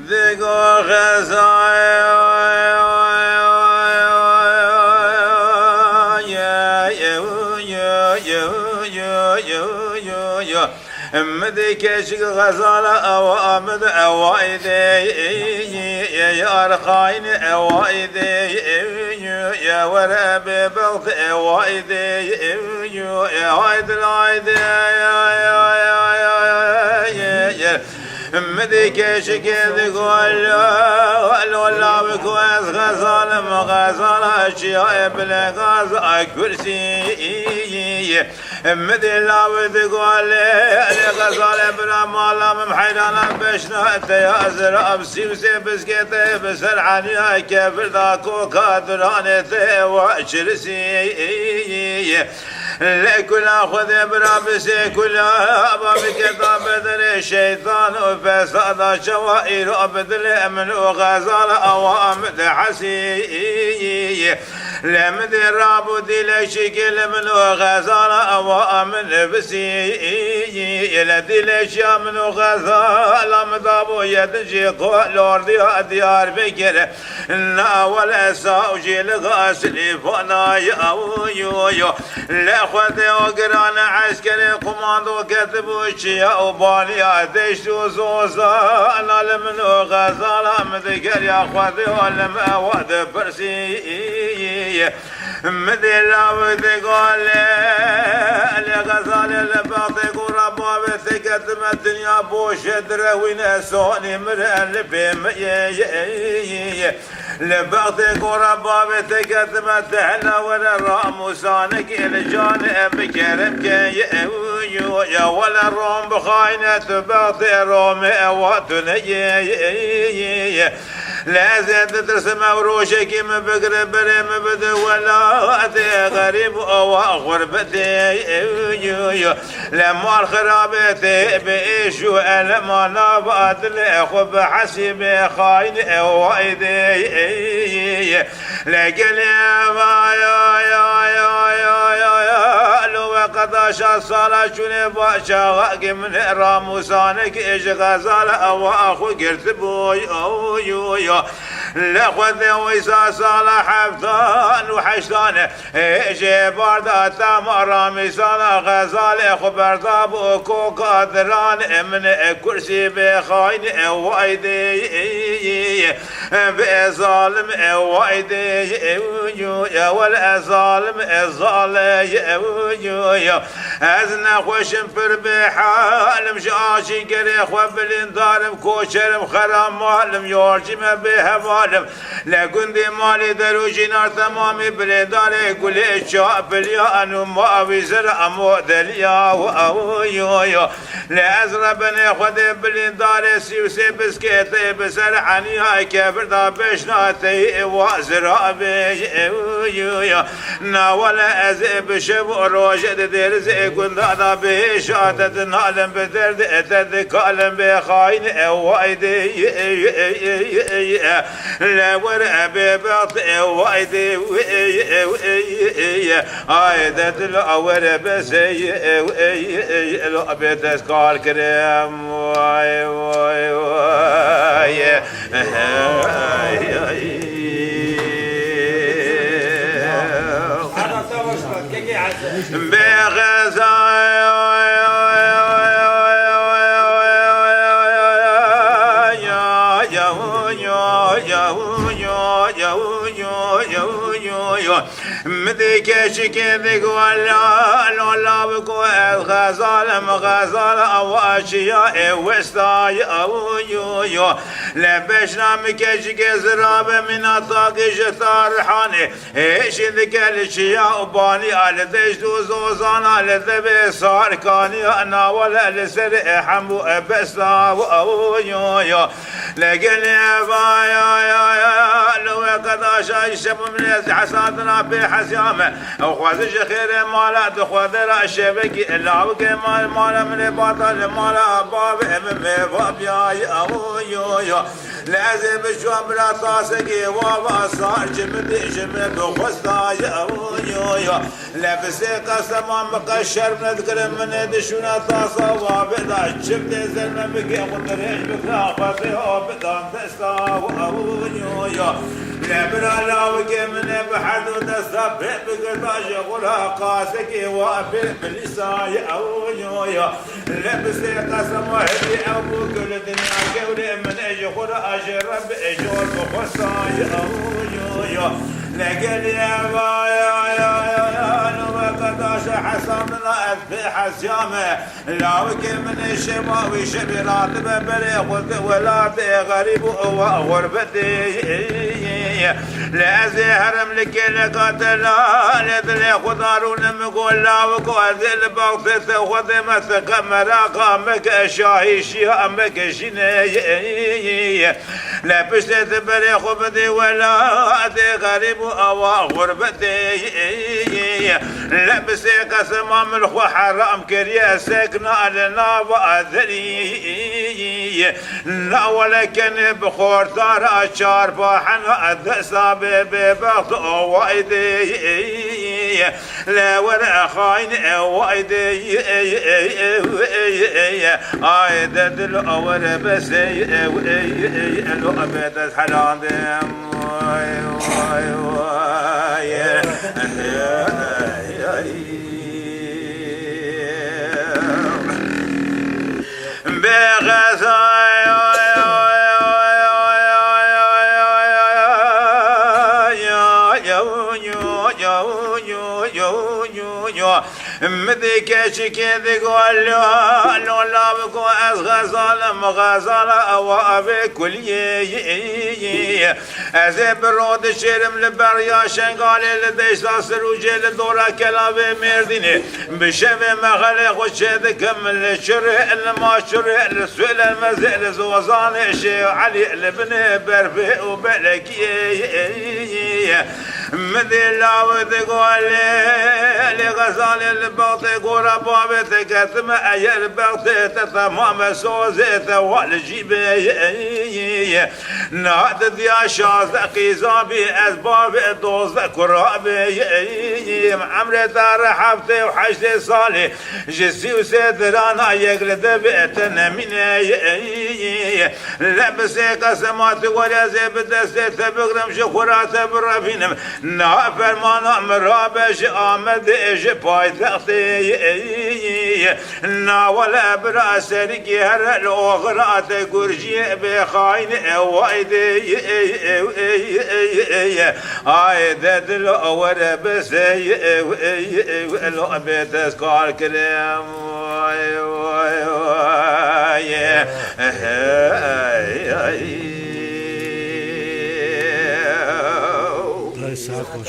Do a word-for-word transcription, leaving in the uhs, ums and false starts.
Digo xezayê Min dê keçik xezala ewa min ewa êdê yar xayne ewa êdê were bê bext ewa êdê haydi haydi. Min dê keçikê digol lo law ku ez xezalim xezala çiya e bile gaz a kursî. Min dê law digol lê xezalê bira mala min heyrana beşna te ya zira bi sî û sê biskê te bi ser heniya kevir da koka duranê te wa çirsî. Lê kula Xwedê bira bi sê kula ba bike da bedirê şeytan û fesada çawa îro bi dilê min û xezala awa min de hesî. Lê min dê rabû dîlekçîkê li min û xezala awa min bisî. Lê dîlekçiya min û xezala min dabû yedin jî ku lordiya Diyarbekir. Na wele sawcî li Gasilî fanayî ew yo yo. Lê Xwedê o girane eskerê komando ketibû çiya û baniya deşt û zozana li min û xezala min digeriya Xwedê o li me ewa dipirsî. Min dê law digol lê xezalê li bextê gora bavê te ketime dinya boşe direwîne sonî mire li pê min yê. Li bextê gora bavê te ketime te hela were ramûsanekê li canê em bi kerem ke ye ew yo ya wele rom bixayne tu bextê romê ewa tu ne ye. Lê ez ê ditirsim ew rojekî min bigire berê min bide welatê xerîb û awa xurbetê ew yo yo. Lê mal xirabê tê bi êş û elema nava dilê xwe bi hesîbê xayîn ew waydê. Lê gelê vay ay ay ay ay ay ay lo we qedaşa sala çûnê va çaxakê min ramûsanek ê ji xezala ewa xwe girtibû yo yo yo. Lê Xwedê wîsa sala heftan û heştan e. Ê, ji barda tama ramîsana xezalê xwe berdabû koka diran, ê, min, ê, kursî bê xayîn, ê, waydê, ê, bê zalim, ê, waydê, ê, ê, wel, ê, zalim, ê, zalê, ê, ê, ez nexweşim pir bê halim, ji aşîkerê xwe bilîndarim, koçerim, xeramal im, yorcî me bê heval im. Li gundê malê derûjînar temamî bilêdarê gulê çapiliya eno ma wî zir emo deliya û ew yo yo. Lê ez rebenê Xwedê bilêdarê sî û sê biskê tê bi ser eniya kevir da beşna teyê wa zira bê yo yo. Na wele ez ê bi şev û rojê di dêrizê gunda da bi hêşa te dinalim bi derdê te dikalim bê xayîn ew waydê. Le were bêbext ê wayde wê ay de dil a were bes ey ey lo bê dest kar kirim vay vay vay. Bê xeza Min dê keçikê digwela lola biko ez xezalim xezal awa çiya ê westay yo yo. Le beşna min keçikê zirabe mîna takê ji tarhanê. Êşî dike li çiya û banî a li deşt û zozana li devê sarkaniya nawale li ser e hemû e besta û ew yo yo. Li gelê vaya ya ya li we qedaşa şem min ez hesatira pê hesya me. Ew xwezin ji xêrê mala di xwedê ra şevekî lawikê mal mala min ê bata li mala bavê min mêva biyayî ew yo yo. Lê ez ê biçûm bila tasekê wa va sar ji min dê ji min bixwesta ya yo yo. Lê bi sê qesema min qe şerm nedikirin min ê dişûna tasa wa vê da çim dê zer me bike xwe dirêj bikira xwe pê Bidan desta we ew yo yo. Le bira lawikê min e bi her du desta pê bigirda ji xwe re qasekê we pê bilîsa ye ew yo yo. Le bi sê qesema hevî ew bû ku li dinya kewrê min e ji xwe re a ji Rebê jor bi xwesta ye ew yo yo. Le gelî eva ya ya ya ya no wekata ji hesandina ez pê hesiyame. Lawikê min ê şeva wî şevê radibe berê xwe di welatê xerîb û ewa xurbetê. Lê ez ê herim li kêleka te la lê dilê xwe darûnim got lawiko ez ê li baxtê te xwe dê me siqe meraqa meke şahîşiya meke jînê. Le piştê tu berê xwe bidî welatê xerîb û ewa xurbetê. Le bi sê qesema min xwe heram kiriye sekna li nava derî. Na wele kenê bi xortara çarpahena desta bê bêbext o waydê. Le were xayn e waydê. Ay de dil awere bese. Lo be dest helandim. Vay vay vay. Bexezay. Midê keçikê digo lo, lo laviko ez xezalim, xezala ewa avê kuliyê. Ez ê bi ro dişêrim li beriya Şengalê, li deşta Sirûcê, li dora Kelavê Mêrdînê. Bi şevê mexelê xwe çêdikim li çirê, li maçirê, li Swêlemezê, li Zozanê, Şêx Elî, li binê berfê û belekiyê. Min dê law digolê, lê xezalê li bextê gora bavê te ketime, eyer bextê te temame sozê te wa li cîbê. Niha didiya şazdeh qîza bî, ez bavê dozdeh kura bê. Emrê te re heftê û heştê salê, ji sî û sê dirana yek li devê te nemîne. Le bi sê qesema tu werê ez ê bi destê te bigrim, ji xwe re te birevînim. Niha fermana min rabe ji Amedê, ji paytextê. Na wele bira serikê here li oxira te gurciyê bê xayne e waydê. Ay de dilo were bi sey lo bê dest kar kirim. Vay vay vay. Ay, ay. Ay, sağ ol.